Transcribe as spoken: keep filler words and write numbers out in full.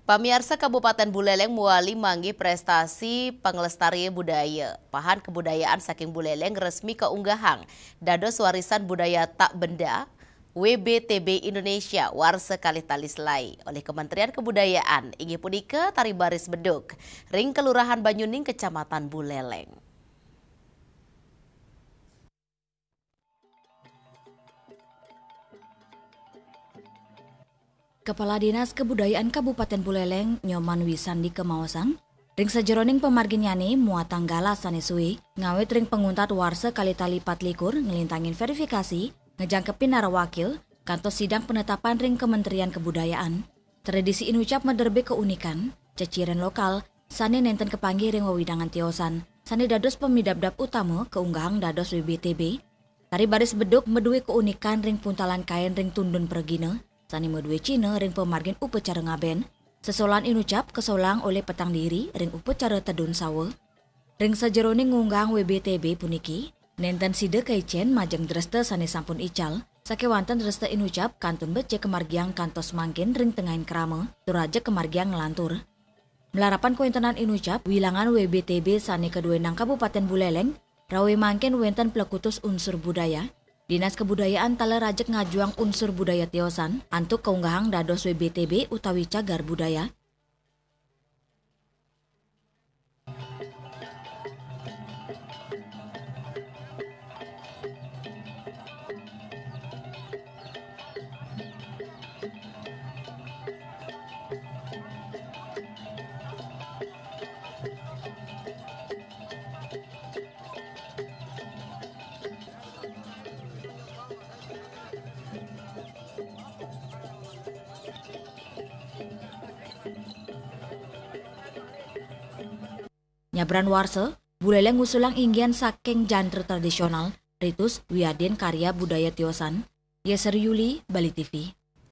Pamiarsa, Kabupaten Buleleng muali manggih prestasi panglestari budaya. Pahan kebudayaan saking Buleleng resmi kaunggahang dados warisan budaya tak benda W B T B Indonesia warsa kalih tali selai oleh Kementerian Kebudayaan, inggih punika tari baris beduk ring Kelurahan Banyuning, Kecamatan Buleleng. Kepala Dinas Kebudayaan Kabupaten Buleleng, Nyoman Wisandi, kemaosan, ring sajeroning pamarginnyane muatang galah sane suwe, ngawit ring panguntat warsa kalih tali patlikur nglintangin verifikasi, ngejangkepin narawakya, kantos sidang penetapan ring Kementerian Kebudayaan. Tradisi inucap maderbe keunikan, ceciren lokal, sane nenten kapanggih ring wewidangan tiosan, sane dados pamidabdab utama kaunggahang dados W B T B. Tari baris beduk madue keunikan ring puntalan kain ring tundun pragina, sane madue cihna ring pamargin upacara ngaben. Sesolahan inucap kasolang olih petang diri ring upacara tedun sawa. Ring sajeroning ngunggahang W B T B puniki, nenten sida kaicen majeng dresta sane sampun ical, sakewanten dresta inucap kantun becik kamargiang kantos mangkin ring tengahing krama, tur ajeg kamargiang nglantur. Malarapan kawentenan inucap, wilangan W B T B sane kaduenang Kabupaten Buleleng, rawe mangkin wenten plekutus unsur budaya. Dinas Kebudayaan taler ajeg ngajuang unsur budaya tiosan antuk kaunggahang dados W B T B utawi cagar budaya. Nyabran warsa, Buleleng ngusulang inggihan saking jantra tradisional, ritus, wiadin karya budaya tiosan. Yeser Yuli, Bali T V.